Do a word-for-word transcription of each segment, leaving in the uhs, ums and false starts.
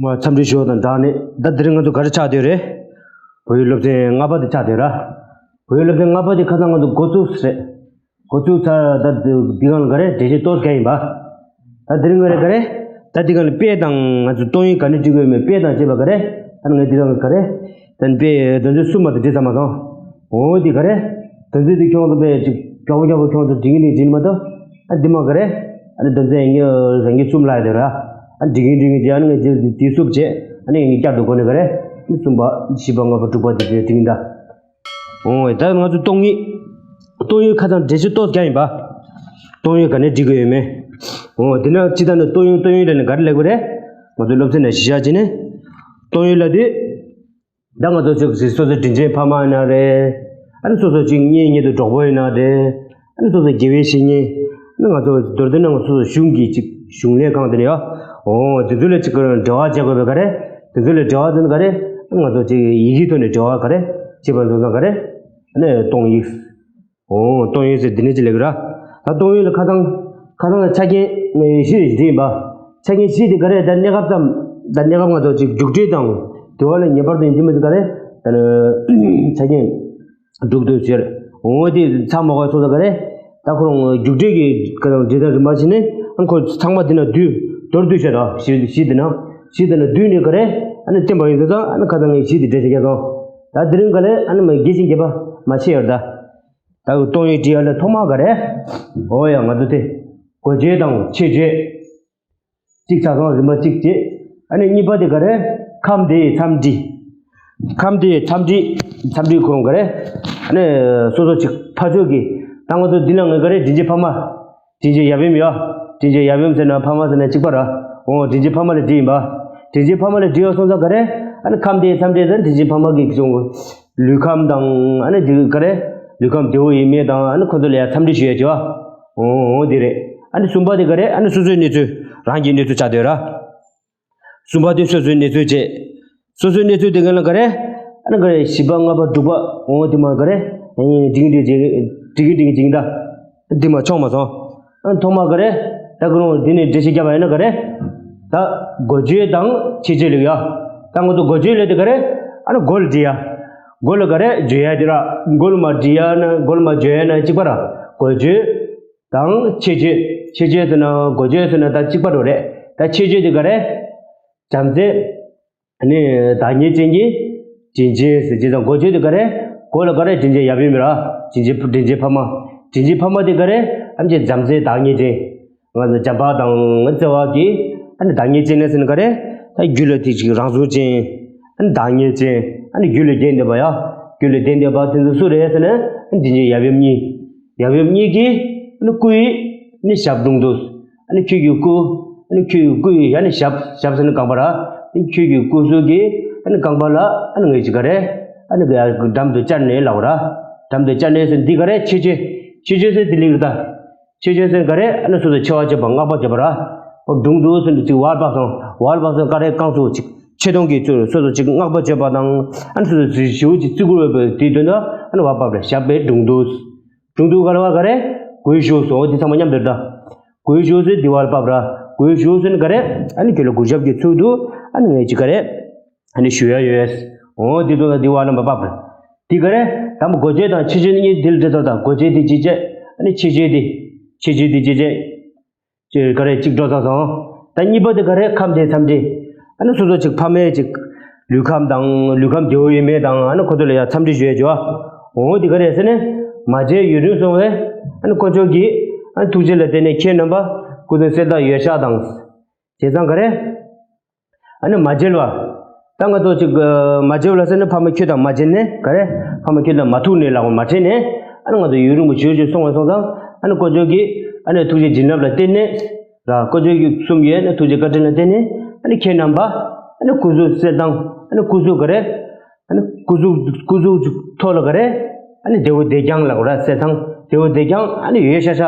མ་འཚམས་འདྲི་ཞུ་བ་དང་སྦྲགས་ནས། ད་དེ་རིང་ང་ཚོ་ག་རེ་ཆགས་བསྡད་རེད། བོད་ཡིག་སློབ་ཚན་ལྔ་པ་དེ་ཆགས་བསྡད་ར། བོད་ཡིག་སློབ་ཚན་ལྔ་པ་དེ་ཁ་སང་ང་ཚོ་འགོ་བཙུགས་རེད། འགོ་བཙུགས་ཚར། ད་འདི་སྒང་ལ་ག་རེ་འགྲེལ་བཤད་ཏོག་ཙམ་ཡིན་པ། ད་དེ་རིང་ག་རེ་ག་རེ། ད་འདི་སྒང་ལ་དཔེ་དང་ང་ཚོ་སྟོང་ཡིག་ག་ནས་འབྲི་དགོས་མེད། དཔེ་དང་བཅས་པ་ག་རེ། ད་ངས་འདི་སྒང་ག་རེ། ད་དཔེ་དོན་ཚན་གསུམ་མ་གཏོགས་འབྲི་ཚར་མ་སོང་། འོ་འདི་ག་རེ། དོན་ཚན་འདི་ཁྱོད་ཚོ་དཔེ་ཅིག་མགྱོགས་པོ་མགྱོགས་པོ་ཁྱོད་ཚོ་འབྲི་གིན་འབྲི་གིན་མ་གཏོགས། ཨ་འདི་མ་ག་རེ། ཨ་ནི་དོན་ཚན་ཡང་ཡང་གསུམ་ལ་ཡོད་ར། ཨ་འབྲི་གིན་འབྲི་གིན་བྱས། ཨ་ནི་ངས་འདི་འདི་བསུབ་བྱས། ཨ་ནི་ངས་བསྐྱར་དུ་འགོ་ནས་ག་རེ། ཨ་ནི་གསུམ་པ་བཞི་པ་ལྔ་པ་དྲུག་པ་འདི་འབྲི་གིན་ད། འོ་ད་ང་ཚོ་སྟོང་ཡིག་སྟོང་ཡིག་ཁ་སང་འགྲེལ་བཤད་ཏོག་ཙམ་ཡིན་པ། སྟོང་ཡིག་ག་ནས་འབྲི་དགོས་ཡོད་མེད། འོ་དེ་ན་སྤྱིར་བཏང་ནས་སྟོང་ཡིག་སྟོང་ཡིག་ལབ་ནས་ག་རེ་ལབ་དགོས་རེད། ང་ཚོ་སློབ་ཚན་ནང་གཞི་བཞག་བྱས་ནས། སྟོང་ཡིག་ལབ་དུས། ད་ང་ཚོ་ཅིག་སོ་སོའི་དྲིན་ཅན་ཕ་མ་ཡིན་ན་རེད། ཨ་ནི་སོ་སོ་ཅིག་གཉེན་ཉེ་དུ་གྲོགས་པོ་ཡིན་ན་རེད། ཨ་ནི་སོ་སོ་དགེ་བའི་བཤེས་གཉེན། ཨ་ནི་ང་ཚོ་མདོར་བསྡུས་ན་ང་ཚོ་གཞུང་གི་ཅིག་གཞུང་ལས་ཁང་དེ་ནས་ཡ། འོ་དེ་ཚོ་ལ་ཅིག་འབྲེལ་བ་བྱེད་དགོས་པའི་ག་རེ། དེ་ཚོ་ལ་འབྲེལ་བ་དེ་ནི་ག་རེ། ང་ཚོ་ཅིག་ཡི་གེའི་ཐོག་ནས་འབྲེལ་བ་ག་རེ་བྱེད་པ་སོང་ཙང་ག་རེ། ཨ་ནི་སྟོང་ཡིག་འོ་སྟོང་ཡིག་ཟེར་འདི་ནས་ཅི་ལབ་ཀྱི་ར། ད་སྟོང་ཡིག་ལ་ཁ་སང་ཁ་སང་ལ་ཆ་རྐྱེན་བཞི་རེ་བྲིས་ཡིན་པ། ཆ་རྐྱེན་བཞི་དེ་ག་རེ། ད་གནས་སྐབས་ཙམ། ད་གནས་སྐབས་ང་ཚོ་ཅིག་རྒྱུགས་སྤྲོད་དང་དེ་བ་ལ་ངེས་པར་དུ་ཡིན་གཅིག་མིན་གཅིག་ག་རེ། ད་ནི་ཆ་རྐྱེན་སྒྲུབ་དུས་ཟེར། འོ་དེ་ཚང་མ་ག་སོང་ཙང་ག་རེ། ད་ཁོ་རང་རྒྱུགས་སྤྲོད་ཀྱི་ཁ་སང་འབྲི་སྟངས་རིམ་པ་བྱས་ནས། ཨ་ཁོ་ཚང་མ་འདི་ན་བསྡུས། མདོར་བསྡུས་བྱས་ད་བཞི་བཞི་འདི་ན། བཞི་འདི་ན་བསྡུས་ནས་ག་རེ། ཨ་ནི་བསྟན་པ་ཡིན་སོང་ཙང་། ཨ་ནི་ཁ་སང་ངས་བཞི་འདི་འགྲེལ་བཤད་རྒྱག་སོང་། ད་དེ་རིང་ག་རེ། ཨ་ནི་མ་རྒྱས་ཤིང་རྒྱས་པ་མ་བྱས་ཡོད་ད། ད་སྟོང་ཡིག་བྲིས་ཡ་ལ་ཐོག་མ་ག་རེ། འོ་ཡ་ང་ཚོ་དེ་འགོ་བརྗོད་དང་ཆེད་བརྗོད། གཅིག་ཆ་ཚང་རིམ་པ་གཅིག་བྱས། ཨ་ནི་གཉིས་པ་དེ་ག་རེ། ཁམས་དེའི་འཚམས་འདྲི། ཁམས་དེའི་འཚམས་འདྲི། འཚམས་འདྲི་ཁོ་རང་ག་རེ། ཨ་ནི་སོ་སོ་ཅིག་ཕར་ཕྱོགས་ཀྱི། ད་ང་ཚོ་འདི་ན་ངས་ག་རེ། དྲིན་ཅན་ཕ་མ། དྲིན་ཅན་ཡབ་ཡུམ་ཡ། དྲིན་ཅན་ཡབ་ཡུམ་ཟེར་ན་ཕ་མ་ཟེར་ན་གཅིག་པ་ར། འོ་དྲིན་ཅན་ཕ་མ་ལ་བྲིས་ཡིན་པ། དྲིན་ཅན་ཕ་མ་ལ་བྲིས་ཡོད་སོང་ཙང་ག་རེ། ཨ་ནི་ཁམས་དེའི་འཚམས་འདྲི་ཟེར་ན་དྲིན་ཅན་ཕ་མ་གི་གི་བྱུང་། ལུས་ཁམས་དང་། ཨ་ནི་དེ་ག་རེ། ལུས་ཁམས་བདེ་བོ་ཡིན་མིན་དང་། ཨ་ནི་ཁོ་ཚོ་ལ་ཡ་འཚམས་འདྲི་ཞུ་ཡ་བྱ་བ། འོ་འོ་དེ་རེད། ཨ་ནི་གསུམ་པ་དེ་ག་རེ། ཨ་ནི་སོ་སོའི་གནས་ཚུལ། རང་གི་གནས་ཚུལ་ཆགས་བསྡད་ར། གསུམ་པ་དེ་སོ་སོའི་གནས་ཚུལ་བྱས། སོ་སོའི་གནས་ཚུལ་དེ་ག་ལ་ག་རེ། ཨ་ནི་ག་རེ། བཞི་པ་ལྔ་པ་དྲུག་པ། འོ་དེ་མ་ག་རེ། ཨ་ནི་འགྲིག་འགྲིག་འགྲིག་འགྲིག་འགྲིག་འགྲིག་ད། དེ་མ་ཆོག་མ་སོང་། ཨ་ཐོག་མ་ག་རེ། ད་ཁོ་རང་དེ་ནས་འགྲེལ་བཤད་བརྒྱབ་པ་ཡིན་ན་ག་རེ། ད་འགོ་བརྗོད་དང་ཆེད་བརྗོད་ལབ་ཡ། ད་ང་ཚོ་འགོ་བརྗོད་ལབ་དེ་ག་རེ། ཨ་ནི་འགོ་ལ་འབྲི་ཡ། འགོ་ལ་ག་རེ་བརྗོད་ཡ་དེ་ར། འགོ་ལ་མ་འབྲི་ཡ་ན། འགོ་ལ་མ་བརྗོད་ཡ་ན་གཅིག་པ་ར། འགོ་བརྗོད་དང་ཆེད་བརྗོད། ཆེད་བརྗོད་ཟེར་ན་འགོ་བརྗོད་ཟེར་ན་ད་གཅིག་པ་ར་རེད། ད་ཆེད་བརྗོད་དེ་ག་རེ། བྱམས་བརྩེ། ཨ་ནི་བདག་ཉིད་ཅན་གྱི་དྲིན་ཅན་ཟེར་བྱས་ཙང་། འགོ་བརྗོད་དེ་ག་རེ། འགོ་ལ་ག་རེ། དྲིན་ཅན་ཡབ་ཡུམ་ར། དྲིན་ཅན་དྲིན་ཅན་ཕ་མ། དྲིན་ཅན་ཕ་མ་དེ་ག་རེ། ཨ་ནི་བྱམས་བརྩེ་བདག་ཉིད་ཅན། ང་ཚོ་བྱམས་པ་དང་བརྩེ་བ་གི། ཨ་ནི་བདག་ཉིད་ཅན་ནི་ཟེར་ན་ག་རེ། ད་རྒྱུད་ལ་དེ་ཅིག་རང་བྱུང་ཅན། ཨ་ནི་བདག་ཉིད་ཅན། ཨ་ནི་རྒྱུད་ལ་ལྡན་བསྡད་པ་ཡ། རྒྱུད་ལ་ལྡན་བསྡད་པ་དེ་ཚོ་སུ་རེད་ཟེར་ན། ཨ་ནི་དྲིན་ཅན་ཡབ་ཡུམ་གཉིས། ཡབ་ཡུམ་གཉིས་ཀྱི་ཨ་ནི་སྐུ་ཡི་ཨ་ནི་ཞབས་དྲུང་དུ། ཨ་ནི་ཁྱོད་ཀྱི་སྐུ། ཨ་ནི་ཁྱོད་ཀྱི་སྐུ་ཡི་ཨ་ནི་ཞབས། ཞབས་ཟེར་ན་རྐང་པ་ར། ཨ་ནི་ཁྱོད་ཀྱི་སྐུ་གཟུགས་ཀྱི་ཨ་ནི་རྐང་པ་ལ། ཨ་ནི་ངས་ཅིག་ག་རེ། ཨ་ནི་འགྲམ་དུ་བཅར་ནས་ལབ་པ་ར། འགྲམ་དུ་བཅར་ནས་ཟེར་འདི་ག་རེ། ཆེད་བརྗོད། ཆེད་བརྗོད་ཟེར་འདི་ལེགས་རེད་ད། ཆེད་བརྗོད་ཟེར་ག་རེ། ཨ་ནི་སོ་སོ་ཆེ་བ་བརྗོད་པ། བསྔགས་པ་བརྗོད་པ་ར། ཨོ་དྲུང་དུ་ཟེར་ནས་ཅིག་བར་བབས་སོང་། བར་བབས་སོང་། ག་རེ་རྐང་ཚུགས་ཅིག་ཆེ་མཐོང་གི་ཚུལ་སོ་སོ་ཅིག་བསྔགས་པ་བརྗོད་པ་དང་། ཨ་ནི་སོ་སོ་ཞེ་པོ་ཅིག་བརྩི་བཀུར་འོས་པའི་དེའི་དོན་དུ། ཨ་ནི་བར་བབས་ར། ཞབས་པད་དྲུང་དུ། དྲུང་དུ་ག་རེ་བ་ག་རེ། གུས་ཞབས་སོ། འོ་དེ་ཚང་མ་མཉམ་དུ་རེད་ད། གུས་ཞབས་ཟེར་འདི་བ་ལ་བབས་ར། གུས་ཞབས་ཟེར་ནི་ག་རེ། ཨ་ནི་ཁྱོད་ལ་གུས་ཞབས་ཀྱི་ཚུལ་དུ་ཨ་ནི་ངས་ཅིག་ག་རེ། ཨ་ནི་ཞུ་ཡ་ཡོད། འོ་དེ་དོན་དུ་འདི་བ་ལ་མ་བབས་ར། དེ་ག་རེ། དང་པོ་འགོ་བརྗོད་དང་ཆེད་བརྗོད་གཉིས་འདི་ལ་འབྲེལ་ཐོག་དང་། འགོ་བརྗོད་དེ་ཅི་བྱེད། ཨ་ནི་ཆེད་བརྗོད་དེ། ཆེད་བརྗོད་དེ་ཅི་བྱེད། ཅེས་ག་རེ་གཅིག་འགྲོ་ཚར་སོང་། ད་གཉིས་པ་དེ་ག་རེ། ཁམས་དེའི་འཚམས་འདྲི། ཨ་ནི་སོ་སོ་ཅིག་ཕ་མའི་ཅིག་ལུས་ཁམས་དང་། ལུས་ཁམས་བདེ་བོ་ཡིན་མིན་དང་། ཨ་ནི་ཁོ་ཚོ་ལ་ཡ་འཚམས་འདྲི་ཞུ་ཡ་བྱ་བ། འོ་དེ་ག་རེ་ཟེར་ན། མ་མཇལ་ཡུན་རིང་སོང་བས། ཨ་ནི་དཀོན་མཆོག་གི་ཨ་ནི་ཐུགས་རྗེ་ལ་བརྟེན་ནས་ཁྱེད་རྣམ་པ་སྐུ་གཟུགས་གསལ་ཐང་ཡོད་ཤག་དང་། བྱས་ཙང་ག་རེ། ཨ་ནི་མ་མཇལ་བ། ད་ང་ཚོ་ཅིག་མ་མཇལ་བ་ལ་ཟེར་ན། ཕ་མ་ཁྱོད་དང་མ་མཇལ་ནས་ག་རེ། ཕ་མ་ཁྱོད་དང་མ་ཐུག་ནས་ལབ་པ་མ་དྲན་ནས། ཨ་ནི་ང་ཚོ་ཡུན་རིང་པོ་ཞེ་པོ་ཅིག་སོང་བ་སོང་ཙང་། ཨ་ནི་དཀོན་མཆོག་གི་ཨ་ནི་ཐུགས་རྗེ་བྱིན་རླབས་ལ་བརྟེན་ནས་ར། དཀོན་མཆོག་གི་གསུང་གི་ཨ་ནི་ཐུགས་རྗེ་བཀའ་དྲིན་ལ་བརྟེན་ནས། ཨ་ནི་ཁྱེད་རྣམ་པ་ཨ་ནི་སྐུ་གཟུགས་གསལ་ཐང་། ཨ་ནི་སྐུ་གཟུགས་ག་རེ། ཨ་ནི་སྐུ་གཟུགས་སྐུ་གཟུགས་ཐོག་ལ་ག་རེ། ཨ་ནི་བདེ་བོ་བདེ་རྐྱང་ལ་ག་རེ། གསལ་ཐང་བདེ་བོ་བདེ་རྐྱང་ཨ་ནི་ཡོད་ཤག་ཤག་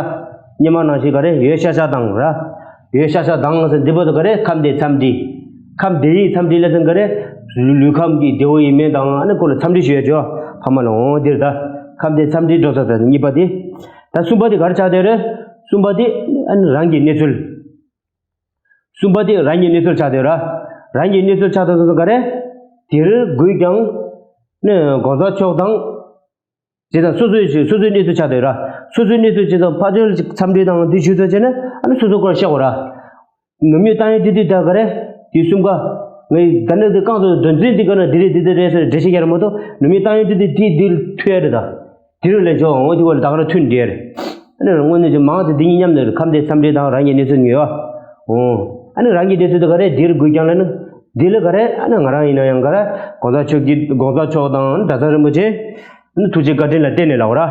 སྔོན་མ་ནང་བཞིན་ག་རེ་ཡོད་ཤག་ཤག་དང་ར། ཡོད་ཤག་ཤག་དང་ཟེར་འདི་བར་དུ་ག་རེ། ཁམས་དེའི་འཚམས་འདྲི། ཁམས་དེའི་འཚམས་འདྲི་ལ་ཟེར་ག་རེ། ལུས་ཁམས་ཀྱི་བདེ་བོ་ཡིན་མིན་དང་། ཨ་ནི་ཁོ་ལ་འཚམས་འདྲི་ཞུ་ཡ་བྱ་བ། ཕ་མ་ལ། འོ་འདིར་ད་ཁམས་དེའི་འཚམས་འདྲི་འགྲོ་ས་ད་གཉིས་པ་དེ། ད་གསུམ་པ་དེ་ག་རེ་ཆགས་བསྡད་རེད། གསུམ་པ་དེ་ཨ་ནི་རང་གི་གནས་ཚུལ། གསུམ་པ་དེ་རང་གི་གནས་ཚུལ་ཆགས་བསྡད་ར། རང་གི་གནས་ཚུལ་ཆགས་དང་སོ་སོ་ག་རེ། དེར་དགོས་ཀྱང་། ནི་གོང་ས་མཆོག་དང་། བྱས་ཙང་སོ་སོའི་ཞིག་སོ་སོའི་གནས་ཚུལ་ཆགས་དེ་ར། སོ་སོའི་གནས་ཚུལ་བྱས་ཙང་ཕ་ཆོས་ཅིག་འཚམས་འདྲི་དང་འདི་ཞུ་ཚོད་བྱས་ན་ཨ་ནི་སོ་སོ་སྐོར་བཤད་དགོས་ར། ནམ་ཡོད་བཏང་ཡོད་དེ་དུས་ད་ག་རེ། དེ་གསུམ་ཀ། ངའི་ད་ནི་དེ་རྐང་ཚོ་དོན་ཚན་འདི་ག་ན་འདི་རེད་འདི་འདི་རེད་ཟེར་འགྲེལ་བཤད་རྒྱག་ར་མ་གཏོགས་ནམ་ཡོད་བཏང་ཡོད་དེ་དུས་དེ་འདི་ཐུ་ཡ་རེད་ད། དེ་རུ་ལས་ཆོག་འོ་དེ་བ་ལ་ད་ག་ར་ཐུན་འདྲེ་རེད། ཨ་ནི་དངོས་གནས་ཀྱི་མང་ཚེ་འདི་གཉིས་མཉམ་ནས་ཁམས་དེ་འཚམས་འདྲི་དང་རང་གི་གནས་ཚུལ་ཉོས་བ། འོ། ཨ་ནི་རང་གི་གནས་ཚུལ་དེ་ག་རེ་འདིར་དགོས་ཀྱང་ལ་ནི། འདི་ལ་ག་རེ་ཨ་ནི་ང་རང་ཡིན་ན་ཡང་ག་རེ་གོང་ས་མཆོག་གི་གོང་ས་མཆོག་དང་གྲྭ་ཚང་རིན་པོ་ཆེ། ཨ་ནི་ཐུགས་རྗེ་བཀའ་དྲིན་ལ་བརྟེན་ནས་ལབ་ར།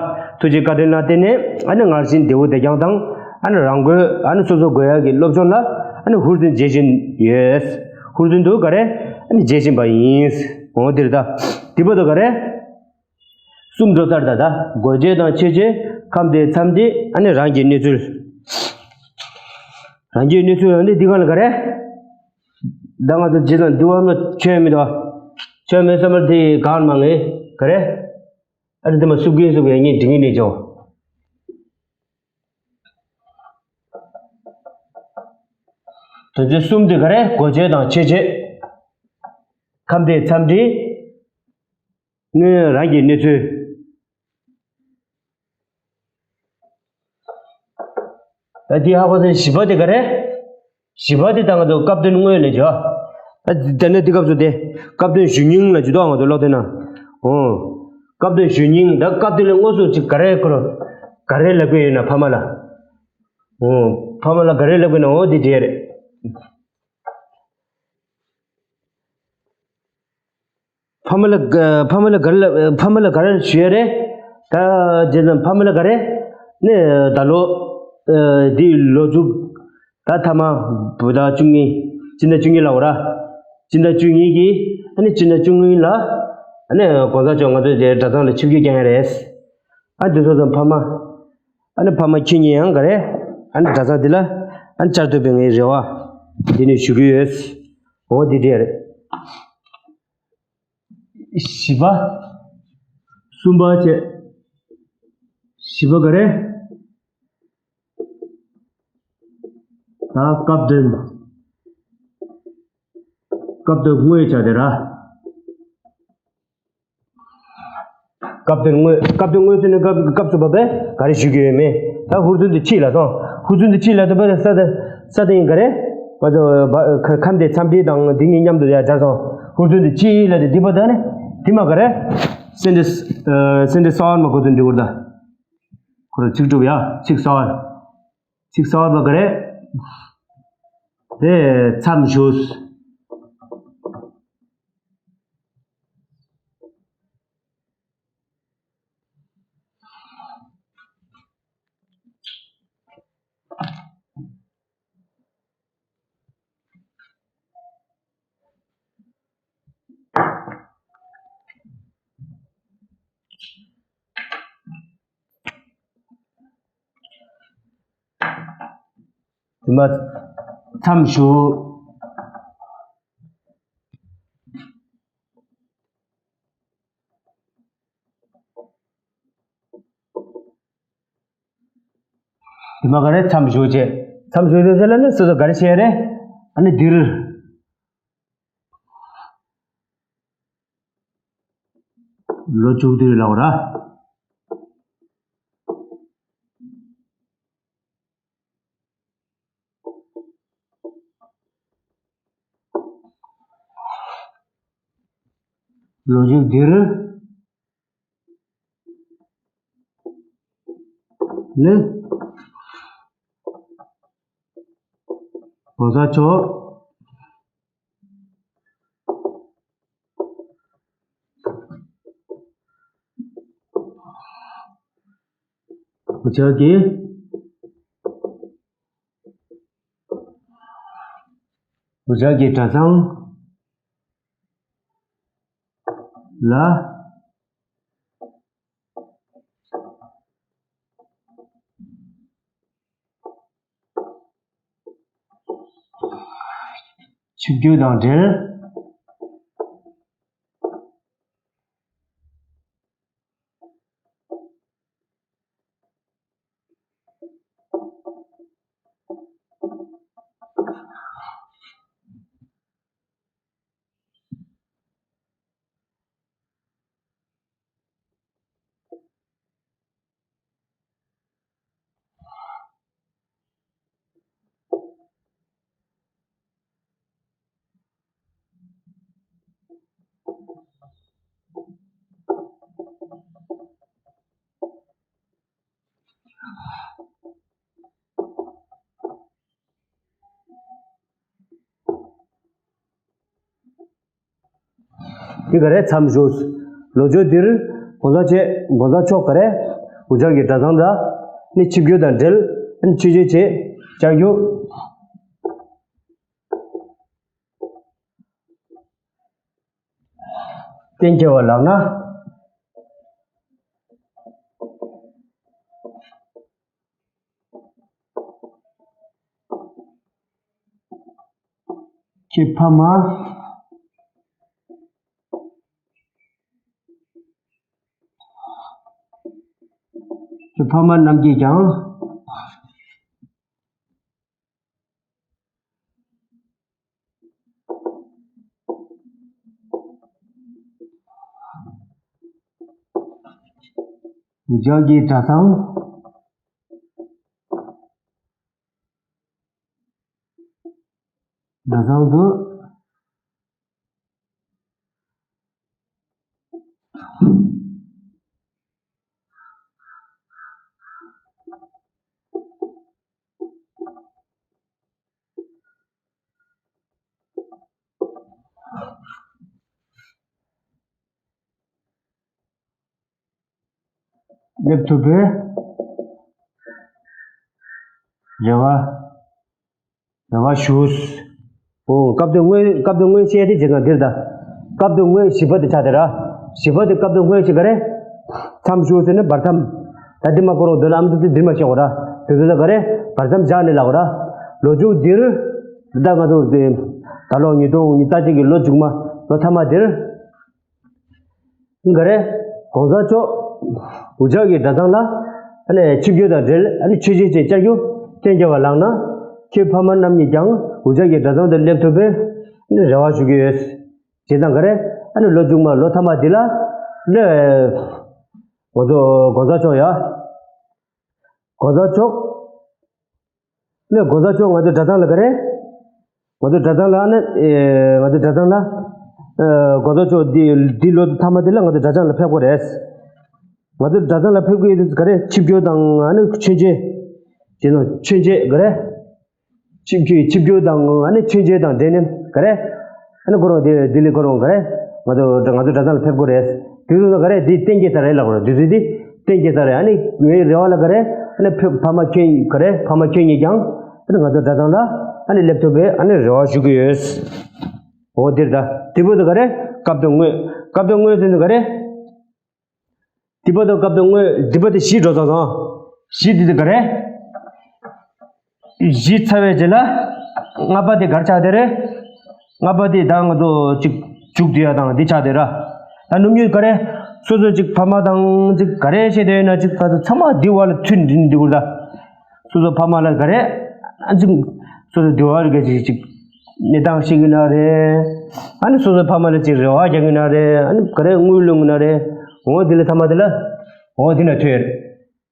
ཐུགས་རྗེ་བཀའ་དྲིན་ལ་བརྟེན་ནས་ཨ་ནི་སྔར་བཞིན་བདེ་བོ་བདེ་རྐྱང་དང་ཨ་ནི་རང་དགོས་ཨ་ནི་སོ་སོ་དགོས་ཡག་གི་སློབ་སྦྱོང་ལ་ཨ་ནི་ཧུར་བརྩོན་བྱེད་བཞིན་ཡོད། ཧུར་བརྩོན་དུ་ག་རེ་ཨ་ནི་བྱེད་བཞིན་པ་ཡིན། འོ་འདིར་ད། འདི་བར་དུ་ག་རེ། གསུམ་འགྲོ་ཚར་ད་ད། དགོས་ཆེད་དང་ཆེད་ཆེད་ཁམས་དེ་མཚམས་དེ་ཨ་ནི་རང་གི་གནས་ཚུལ། རང་གི་གནས་ཚུལ་ཡང་ནི་འདི་ག་ལ་ག་རེ། ད་ང་ཚོ་རྗེས་ལ་འདི་བ་མ་ཆོས་མི་འདུག་ཆོས་མེད་བསམ་པར་དེ་གང་མ་ངེས་ག་རེ། ཨ་ནི་འདི་མ་སུབ་ཀིན་སུབ་ཀིན་ངས་འབྲི་ངེས་མེད་ཅོ། དོན་ཚན་གསུམ་དེ་ག་རེ་དགོས་ཆེད་དང་ཆེད་ཆེད། ཁམས་དེ་མཚམས་འདྲི། ནི་རང་གི་གནས་ཚུལ། ད་འདི་ཧ་གོ་ཚེ་བཞི་པ་དེ་ག་རེ། བཞི་པ་དེ་ད་ང་ཚོ་སྐབས་དོན་དངོས་ལས་བྱོ། ད་དེ་ནས་འདི་སྐབས་སུ་དེ་སྐབས་དོན་ཞུ་སྙིང་ལ་ཇུས་གཏོགས་ང་ཚོ་ཀློག་དེ་ན། འོ། སྐབས་དོན་ཞུ་སྙིང་ད་སྐབས་དོན་ལས་དངོས་སུ་ཅིག་ག་རེ་ཁོ་ར། ག་རེ་ལབ་དགོས་ཡོད་ན་ཕ་མ་ལ། འོ། ཕ་མ་ལ་ག་རེ་ལབ་དགོས་ན་འོ་དེ་བྱས་རེད། ཕ་མ་ལ་ཕ་མ་ལ་ག་རེ་ལབ་ཕ་མ་ལ་ག་རེ་ཞུ་ཡ་རེད། ད་རྗེས་ཙམ་ཕ་མ་ལ་ག་རེ་ནས་ད་ལོ་འདི་ལོ་མཇུག་ད་ཐ་མ་བོད་ཟླ་བཅུ་གཉིས་སྤྱི་ཟླ་བཅུ་གཉིས་ལ་འོ་ར། སྤྱི་ཟླ་བཅུ་གཉིས་ཀྱི་ཨ་ནི་སྤྱི་ཟླ་བཅུ་གཉིས་ལ་ཨ་ནི་གོང་ས་མཆོག་ང་ཚོ་རྗེས་གྲྭ་ཚང་ལ་ཆིབས་བསྒྱུར་བསྐྱངས་ཡ་རེད། ཨ་འདི་ཚོ་ཚོ་ཕ་མ་ཨ་ནི་ཕ་མ་ཁྱེད་གཉིས་ཡང་ག་རེ་ཨ་ནི་གྲྭ་ཚང་འདི་ལ་ཨ་ནི་བཅར་ཐུབ་པའི་ངའི་རེ་བ་འདི་ནས་ཞུ་གི་ཡོད། འོ་འདི་འདྲ་རེད། བཞི་པ། གསུམ་པ་བཅས། བཞི་པ་ག་རེ། ད་སྐབས་དོན། སྐབས་དོན་དངོས་བྱ་དེ་ར། སྐབས་དོན་དངོས་སྐབས་དོན་དངོས་ཟེར་ནས་སྐབས་སྐབས་སུ་བབས་པས་ག་རེ་ཞུ་གི་ཡོད་མེད་ད་ཧུར་བརྩོན་དུ་ཕྱིས་ལ་སོང་། ཧུར་བརྩོན་དུ་ཕྱིས་ལ་དུ་བབས་ས་དེ་ས་དེ་ཡིན་ག་རེ། ང་ཚོ་ཁམས་དེ་འཚམས་འདྲི་དང་འདི་གཉིས་མཉམ་དུ་ཡ་སྦྱར་སོང་། ཧུར་བརྩོན་དུ་ཕྱིས་ལ་དེ་འདི་པ་ད་ནི་དེ་མ་ག་རེ། སེན་ཏེ་སེན་ཏེ་སོན་མ་གོ་ཚོད་འབྲི་བར་ད། ཁོ་ར་ཚིག་གྲུབ་ཡ་ཚིག་གསར་བ། ཚིག་གསར་བ་ག་རེ། དེ་མཚམས་ཞུགས། དེ་མ་མཚམས་ཞུགས། དེ་མ་ག་རེ་མཚམས་ཞུགས་བྱས། མཚམས་ཞུགས་བྱས་ཟེར་ལ་ནི་སོ་སོ་ག་རེ་བྱས་རེད། ཨ་ནི་འདིར། ལོ་བཅུ་དྲུག་ལ་འོ་ར། ལོ་རྒྱུས་འདིར་ནི་གོང་ས་མཆོག་འུ་ཅག་གི་འུ་ཅག་གི་གྲྭ་ཚང་ལ། ཆིབས་བསྒྱུར་དང་འབྲེལ། འདི་ག་རེ་མཚམས་བཞུགས། ལོ་རྒྱུས་འདིར་གོང་ས་མཆོག་གོང་ས་མཆོག་ག་རེ་འུ་ཅག་གི་གྲྭ་ཚང་ལ་ནི་ཆིབས་བསྒྱུར་དང་འབྲེལ་ནི་ཆོས་བརྒྱུད་ཅེས་བཅར་རྒྱུ། གཏན་འཁེལ་བ་ལགས་ན། ཁྱེད་ཕ་མ། ཁྱེད་ཕ་མ་རྣམས་ཀྱིས་ཀྱང་། འུ་ཅག་གི་གྲྭ་ཚང་། གྲྭ་ཚང་དུ། སླེབས་ཐུབ་པའི་རེ་བ། རེ་བ་ཞུ། འོ་སྐབས་དོན་དངོས་སྐབས་དོན་དངོས་བཤད་དེ་བྱེད་སྟངས་འདིར་ད། སྐབས་དོན་དངོས་བཞི་པ་དེ་ཆགས་དེ་ར། བཞི་པ་དེ་སྐབས་དོན་དངོས་ཞིག་ག་རེ། མཚམས་བཞུགས་ཟེར་ནས་བར་མཚམས། ད་འདི་མ་གོ་རོགས་འདོད་ལ་ཨམ་ཏི་ཏི་འདིར་མ་བཤད་གོ་ར། དེ་ཚོ་ད་ག་རེ་བར་མཚམས་བཞག་ནས་ལ་གོ་ར། ལོ་མཇུག་འདིར། ད་ང་ཚོ་དེ། ད་ལོ་ཉིས་སྟོང་ཉི་ཤུ་རྩ་གཅིག་གི་ལོ་མཇུག་མ་ལོ་མཐའ་མ་འདིར། ག་རེ། གོང་ས་མཆོག་འུ་ཅག་གི་གྲྭ་ཚང་ལ་ཨ་ནི་ཆིབས་བསྒྱུར་དང་འབྲེལ་ཨ་ནི་ཆོས་བརྒྱུད་ཅེས་བཅར་རྒྱུ་གཏན་འཁེལ་བ་ལགས་ན། ཁྱེད་ཕ་མ་རྣམ་གཉིས་ཀྱང་འུ་ཅག་གི་གྲྭ་ཚང་དུ་སླེབས་ཐུབ་པའི་ཨ་ནི་རེ་བ་ཞུ་གི་ཡོད། བྱས་ཙང་ག་རེ་ཨ་ནི་ལོ་མཇུག་མ་ལོ་མཐའ་མ་འདི་ལ་ཨ་ནི་ང་ཚོ་གོང་ས་མཆོག་ཡ། གོང་ས་མཆོག་ལས་གོང་ས་མཆོག་ང་ཚོའི་གྲྭ་ཚང་ལ་ག་རེ། ང་ཚོའི་གྲྭ་ཚང་ལ་ནི། ཨེ། ང་ཚོའི་གྲྭ་ཚང་ལ། ཨེ། གོང་ས་མཆོག་འདི་འདི་ལོ་མཐའ་མ་འདི་ལ་ང་ཚོའི་གྲྭ་ཚང་ལ་ཕེབས་དགོས་རེད། ང་ཚོའི་གྲྭ་ཚང་ལ་ཕེབས་དགོས་ཡོད་དུས་ག་རེ་ཆིབས་བསྒྱུར་དང་ཨ་ནི་མཆོད་མཇལ། དེ་ནང་མཆོད་མཇལ་ག་རེ། ཆིབས་བསྒྱུར་ཆིབས་བསྒྱུར་དང་ཨ་ནི་མཆོད་མཇལ་དང་འབྲེལ་ནས་ག་རེ། ཨ་ནི་ཁོ་རང་དེ་ལྡི་ལི་ཁོ་རང་ག་རེ། ང་ཚོ་ང་ཚོ་གྲྭ་ཚང་ལ་ཕེབས་དགོས་རེད། དུས་ཚོད་ག་རེ་དེ་གཏན་འཁེལ་ཚར་རེད་ལབ་དགོས་རེད། དུས་ཚོད་དེ་གཏན་འཁེལ་ཚར་རེད། ཨ་ནི་ངའི་རེ་བ་ལ་ག་རེ། ཨ་ནི་ཕེབས་ཕ་མ་ཁྱོད་ག་རེ་ཕ་མ་ཁྱོད་གཉིས་ཀྱང་ཨ་ནི་ང་ཚོ་གྲྭ་ཚང་ལ་ཨ་ནི་སླེབས་ཐུབ་པའི་ཨ་ནི་རེ་བ་ཞུ་གི་ཡོད། འོ་དེར་ད་དེ་བོ་དེ་ག་རེ་སྐབས་དོན་དངོས། སྐབས་དོན་དངོས་དེ་ནི་ག་རེ། དེ་བོ་དེ་སྐབས་དོན་དངོས་དེ་བོ་དེ་བཞི་འགྲོ་ཚར་སོང་། བཞི་དེ་དེ་ག་རེ། བཞི་ཚར་བའི་རྗེས་ལ། ལྔ་པ་དེ་གར་ཆགས་དེ་རེད། ལྔ་པ་དེ་ད་ང་ཚོ་གཅིག་མཇུག་བསྡུ་ཡ་དང་འདི་ཆགས་དེ་ར། ད་ནུབ་ཉུལ་ག་རེ། སོ་སོ་གཅིག་ཕ་མ་དང་གཅིག་ག་རེ་བཤད་དེ་ཡོད་ན་གཅིག་ད་ཚོ་ཚང་མ་འདི་བ་ལ་མཐུན་འདི་འདི་གུར་ད། སོ་སོ་ཕ་མ་ལ་ག་རེ། ཨ་གཅིག་སོ་སོ་འདི་བ་ལ་ག་ཅིག་གཅིག་གནས་སྟངས་ཤིག་ཡིན་ན་རེད། ཨ་ནི་སོ་སོ་ཕ་མ་ལ་གཅིག་རེ་བ་རྒྱག་གི་ན་རེད། ཨ་ནི་ག་རེ་དངུལ་ལོན་གི་ན་རེད། འོ་འདི་ལ་ཐ་མ་འདི་ལ། འོ་འདི་ན་ཐོས་རེད།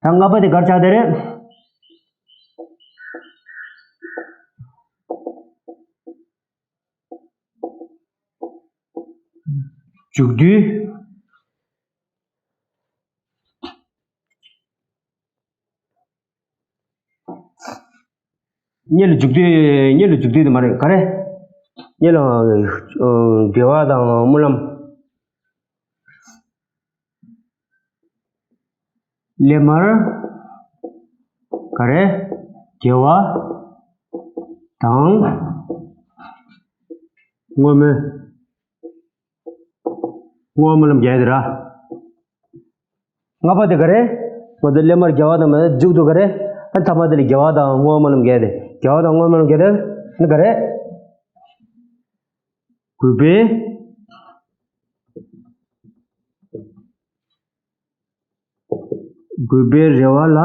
ད་ལྔ་པ་དེ་གར་ཆགས་དེ་རེད། མཇུག་བསྡུ། གཉེར་ལ་མཇུག་བསྡུ། གཉེར་ལ་མཇུག་བསྡུ་དེ་མ་རེད་ག་རེ། གཉེར་ལ་དགེ་བ་དང་སྨོན་ལམ། སླད་མར་ག་རེ། དགེ་བ་དང་བསྔོ་སྨོན། བསྔོ་སྨོན་ལམ་རྒྱག་ཡ་དེ་ར། ལྔ་པ་དེ་ག་རེ། ང་ཚོ་སླད་མར་དགེ་བ་དང་མཇུག་ཏུ་ག་རེ། ཨ་ཐ་མ་དེ་ལ་དགེ་བ་དང་བསྔོ་སྨོན་ལམ་རྒྱག་ཡ་དེ། དགེ་བ་དང་བསྔོ་སྨོན་ལམ་རྒྱག་ཡ་དེ་ནི་ག་རེ། གུས་པས། གུས་པའི་རེ་བ་ལ།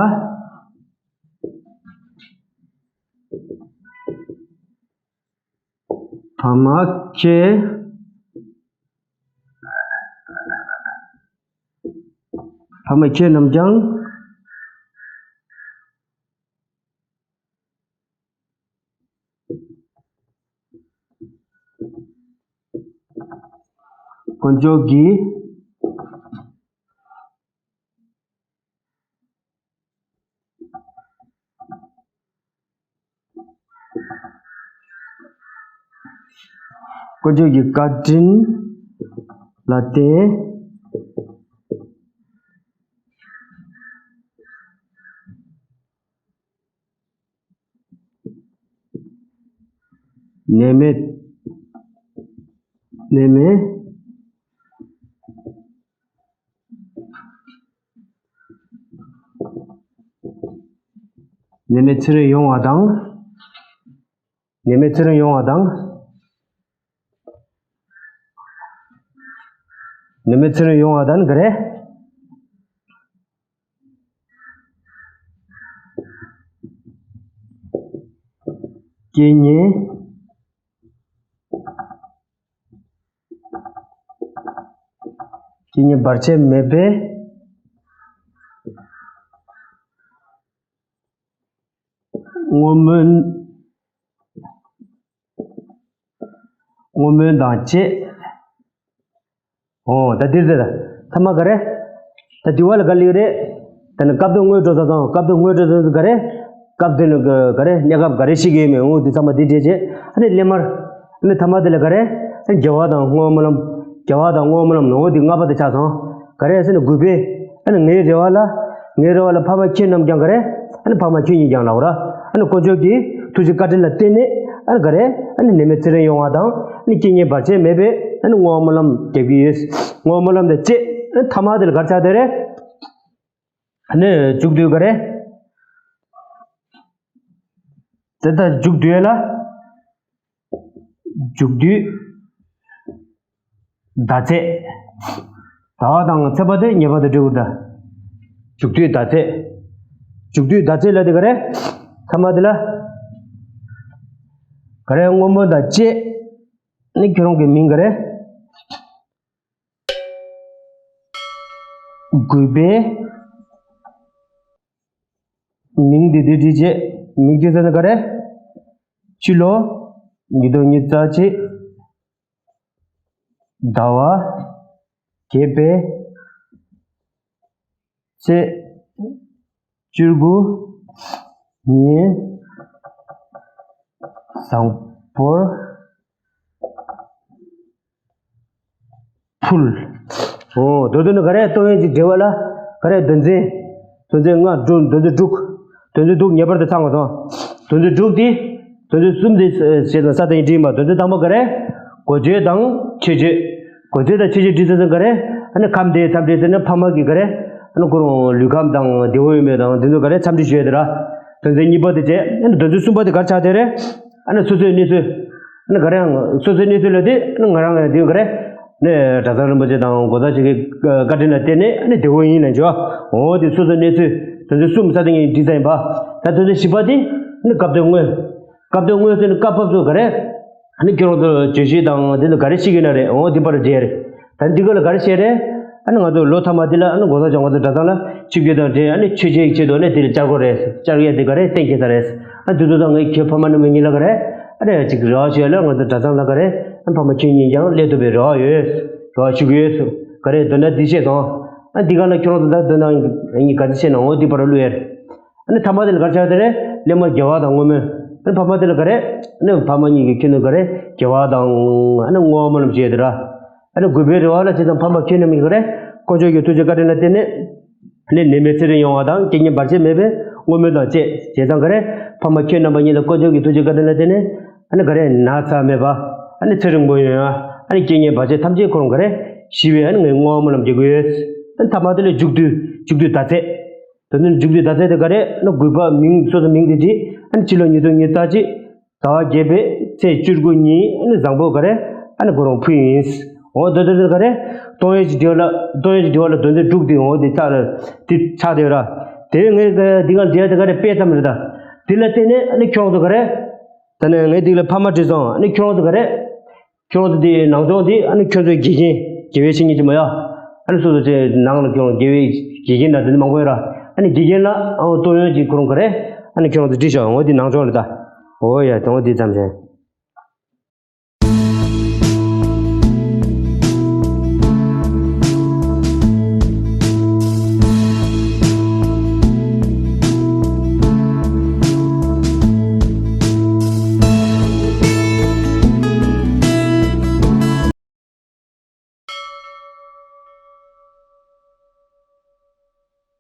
ཕ་མ་ཁྱེད། ཕ་མ་ཁྱེད་རྣམས་ཀྱང་། དཀོན་མཆོག་གིས། དཀོན་མཆོག་གི་བཀའ་དྲིན་ལ། ལ་བརྟེན། ནད་མེད། ནད་མེད། ནད་མེད་ཚེ་རིང་ཡོང་བ་དང་། ནད་མེད་ཚེ་རིང་ཡོང་བ་དང་། ནད་མེད་ཚེ་རིང་ཡོང་བ་དང་ག་རེ། རྐྱེན་ངན། རྐྱེན་ངན་བར་ཆད་མེད་པའི་བསྔོ་སྨོན། བསྔོ་སྨོན་དང་བཅས། ཨོ་ད་འདིར་འདིར་ཐ་མ་ག་རེ། ད་འདི་བ་ལ་ག་ལེ་རེད། ད་ནི་སྐབས་དུ་དངོས་འགྲོ་ས་སོང་། སྐབས་དུ་དངོས་འགྲོ་ས་སོང་ག་རེ། སྐབས་དུ་ནི་ག་རེ་གནས་སྐབས་ག་རེ་ཤི་གི་མེད་འོ་འདི་ཚང་མ་འདི་འདྲས་བྱས། ཨ་ནི་སླེབས་མར། ཨ་ནི་ཐ་མ་དེ་ལ་ག་རེ། ཨ་ནི་དགེ་བ་དང་བསྔོ་སྨོན་ལམ། དགེ་བ་དང་བསྔོ་སྨོན་ལམ་ནོ་འདི་ལྔ་པ་དེ་ཆགས་སོང་། ག་རེ་ཟེར་ན་གུས་པས། ཨ་ནི་ངའི་རེ་བ་ལ། ངའི་རེ་བ་ལ་ཕ་མ་ཁྱེད་རྣམས་ཀྱང་ག་རེ། ཨ་ནི་ཕ་མ་ཁྱེད་གཉིས་ཀྱང་ལབ་ར། ཨ་ནི་དཀོན་མཆོག་གི་ཐུགས་རྗེ་བཀའ་དྲིན་ལ་བརྟེན་ནས། ཨ་ནི་ག་རེ། ཨ་ནི་ནད་མེད་ཚེ་རིང་ཡོང་བ་དང་། ཨ་ནི་རྐྱེན་ངན་བར་ཆད་མེད་པའི། ཨ་ནི་བསྔོ་སྨོན་ལམ་རྒྱག་གི་ཡོད། བསྔོ་སྨོན་ལམ་དང་བཅས། ཨ་ནི་ཐ་མ་དེ་ལ་ག་རེ་ཆགས་དེ་རེད། ཨ་ནི་མཇུག་བསྡུ་ག་རེ། དེ་ལྟར་མཇུག་བསྡུ་ཡས་ལ། མཇུག་བསྡུའི་ཟླ་ཚེས། ཟླ་བ་དང་ཚེས་པ་དེ་ངེས་པར་དུ་འབྲི་དགོས་ད། མཇུག་བསྡུའི་ཟླ་ཚེས། མཇུག་བསྡུའི་ཟླ་ཚེས་ལ་དེ་ག་རེ། ཐ་མ་དེ་ལ། ག་རེ་བསྔོ་སྨོན་དང་བཅས། ནི་ཁྱོད་རང་གི་མིང་ག་རེ། གུས་པས། མིང་འདི་འདི་བྲིས་རྗེས། མིང་འདི་ཟེར་ན་ག་རེ། ཕྱི་ལོ། ཉིས་སྟོང་ཉི་ཤུ་རྩ་གཅིག་ཟླ་བ། བརྒྱད་པའི། ཚེས། བཅུ་དགུ། ཉིན། བཟང་པོར། ཕུལ། ཨོ། མདོར་བསྡུ་ན་ག་རེ་གཏོང་ཡས་ཀྱི་འབྲེལ་བ་ལ། ག་རེ་དོན་ཚན། དོན་ཚན་ལྔ་དྲུག་དོན་ཚན་དྲུག་དོན་ཚན་དྲུག་ངེས་པར་དུ་ཚང་བ་དང་། དོན་ཚན་དྲུག་དེ། དོན་ཚན་གསུམ་དེ་ཞེས་དང་ས་དང་ཡིན་འདྲིས་མ། དོན་ཚན་དང་པོ་ག་རེ། གོ་ཆོད་དང་ཆོས་སྤྱོད། གོ་ཆོད་དང་ཆོས་སྤྱོད་འདྲིས་ས་དང་ག་རེ། ཨ་ནི་ཁམས་དེ་མཚམས་སྤྲད་ཟེར་ན་ཕ་མ་གི་ག་རེ། ཨ་ནི་ཁོ་རང་ལུས་ཁམས་དང་བདེ་བོ་ཡོད་མེད་དང་དེ་ཚོ་ག་རེ་འཚམས་འདྲི་ཞུ་ཡས་དེ་ར། དོན་ཚན་གཉིས་པ་དེ་བྱས། ཨ་ནི་དོན་ཚན་གསུམ་པ་དེ་ག་རེ་ཆགས་དེ་རེད། ཨ་ནི་སོ་སོའི་གནས་ཚུལ། ཨ་ནི་ག་རེ་ཡང་སོ་སོའི་གནས་ཚུལ་ལ་དེ་ཨ་ནི་ང་རང་ཡང་དེ་ག་རེ། ནས་གྲྭ་ཚང་རིན་པོ་ཆེ་དང་གོང་ས་མཆོག་གི་བཀའ་དྲིན་ལ་བརྟེན་ནས་ཨ་ནི་བདེ་བོ་ཡིན་ལབ་བྱས། འོ་དེ་སོ་སོའི་གནས་ཚུལ་དོན་ཚན་གསུམ་ས་དེ་ངས་འདྲི་ས་ཡིན་པ། ད་དོན་ཚན་བཞི་པ་དེ་ཨ་ནི་སྐབས་དོན་དངོས། སྐབས་དོན་དངོས་ཟེར་ནས་སྐབས་བབ་ཚོ་ག་རེ། ཨ་ནི་ཁྱོད་རང་ཚོ་བརྗོད་གཞི་དང་དེ་ཚོ་ག་རེ་ཤེས་ཀྱི་ན་རེད། འོ་དེ་པར་བྲིས་རེད། ད་འདི་ག་ལ་ག་རེ་བཤད་རེད། ཨ་ནི་ང་ཚོ་ལོ་མཐའ་མ་དེ་ལ་ཨ་ནི་གོང་ས་མཆོག་ང་ཚོ་གྲྭ་ཚང་ལ་ཆིབས་བསྒྱུར་དང་འབྲེལ་ཨ་ནི་ཆོས་བྱེད་ཀྱི་ཆེད་དུ་ཨ་ནི་དེ་ལ་བཅར་དགོས་རེད། བཅར་ཡས་དེ་ག་རེ་གཏན་འཁེལ་ས་རེད། ཨ་འདི་ཚོ་དང་ངའི་ཁྱོད་ཕ་མ་རྣམ་པ་གཉིས་ལ་ག་རེ། ཨ་ནི་ཅིག་རེ་བ་ཞུ་ཡས་ལ་ང་ཚོ་གྲྭ་ཚང་ལ་ག་རེ། ཨ་ཕ་མ་ཁྱོད་གཉིས་ཀྱང་སླེབས་ཐུབ་པའི་རེ་བ་ཡོད། རེ་བ་ཞུ་གི་ཡོད། ག་རེ་འདོད་ན་འདི་བཤད་སོང་། ཨ་འདི་ག་ལ་ཁྱོད་རང་ཚོ་ད་འདོད་ན་ངས་ག་ཚོད་བཤད་ན་འོ་འདི་པར་བླུག་ཡས། ཨ་ནི་ཐ་མ་དེ་ལ་ག་རེ་ཆགས་དེ་རེད། སླེབས་མར་དགེ་བ་དང་བསྔོ་སྨོན། ཨ་ནི་ཕ་མ་དེ་ལ་ག་རེ། ཨ་ནི་ཕ་མ་གཉིས་ཀྱི་ཁྱོན་ནས་ག་རེ། དགེ་བ་དང་ཨ་ནི་བསྔོ་བ་སྨོན་ལམ་བྱས་དེ་ར། ཨ་ནི་གུས་པའི་རེ་བ་ལ་བྱས་ཙང་ཕ་མ་ཁྱོད་རྣམས་ཀྱིས་ག་རེ། དཀོན་མཆོག་གི་ཐུགས་རྗེ་བཀའ་དྲིན་ལ་བརྟེན་ནས། ཨ་ནི་ནད་མེད་ཚེ་རིང་ཡོང་བ་དང་རྐྱེན་ངན་བར་ཆད་མེད་པའི་བསྔོ་སྨོན་དང་བཅས་བྱས་ཙང་ག་རེ། ཕ་མ་ཁྱོད་རྣམ་པ་གཉིས་ལ་དཀོན་མཆོག་གི་ཐུགས་རྗེ་བཀའ་དྲིན་ལ་བརྟེན་ནས། ཨ་ནི་ག་རེ་ན་ཚ་མེད་པ། ཨ་ནི་ཚེ་རིང་པོ་ཡོང་ཡ། ཨ་ནི་རྐྱེན་ངན་བར་ཆད་ཐམས་ཅད་ཁོ་རང་ག་རེ་ཞི་བའི་ཨ་ནི་ངས་བསྔོ་བ་སྨོན་ལམ་རྒྱག་གི་ཡོད། ཨ་ནི་ཐ་མ་དེ་ལ་མཇུག་བསྡུ། མཇུག་བསྡུ་ཟླ་ཚེས། དོན་དུ་མཇུག་བསྡུ་ཟླ་ཚེས་དེ་ག་རེ། ཨ་ནི་གུས་པ་མིང་སོ་སོ་མིང་དེ་བྲིས། ཨ་ནི་ཕྱི་ལོ་ཉིས་སྟོང་ཉི་ཤུ་རྩ་གཅིག་ཟླ་བ་བརྒྱད་པའི་ཚེས་བཅུ་དགུ་ཉིན་ཨ་ནི་བཟང་པོ་ག་རེ། ཨ་ནི་ཁོ་རང་ཕུལ་ཡིན། འོ་དོན་དུ་དེ་ག་རེ། གཏོང་ཡས་ཀྱི་དྲི་བ་ལ་གཏོང་ཡས་ཀྱི་དྲི་བ་ལ་དོན་ཚན་དྲུག་དེ་འོ་དེ་ཆགས་རེད། དེ་ཆགས་དེ་ར། དེ་ངས་འདི་ག་འདི་ག་དེ་ག་རེ་དཔེ་ཙམ་རེད་ད། དེ་ལ་བརྟེན་ནས་ཨ་ནི་ཁྱོད་རང་ཚོ་ག་རེ། ད་ནི་ངས་འདི་ལ་ཕ་མ་བྲིས་སོང་། ཨ་ནི་ཁྱོད་རང་ཚོ་ག་རེ། ཁྱོད་རང་ཚོ་དེའི་ནང་སྦྱོང་དེ་ཨ་ནི་ཁྱོད་ཚོའི་དགེ་རྒན་དགེ་བའི་བཤེས་གཉེན་གྱི་མ་ཡ། ཨ་ནི་སོ་སོ་ཚོའི་ནང་ལ་ཁྱོད་རང་དགེ་བའི་དགེ་རྒན་ལ་དེ་འདྲ་མང་པོ་ཡོད་ར། ཨ་ནི་དགེ་རྒན་ལ་ཨ་ནི་གཏོང་ཡོང་གི་ཁོ་རང་ག་རེ། ཨ་ནི་ཁྱོད་རང་ཚོ་བྲིས་ཤོག་འོ་དེ་ནང་སྦྱོང་རེད་ད། འོ་ཡ་དང་འོ་དེ་ཙམ་བྱས།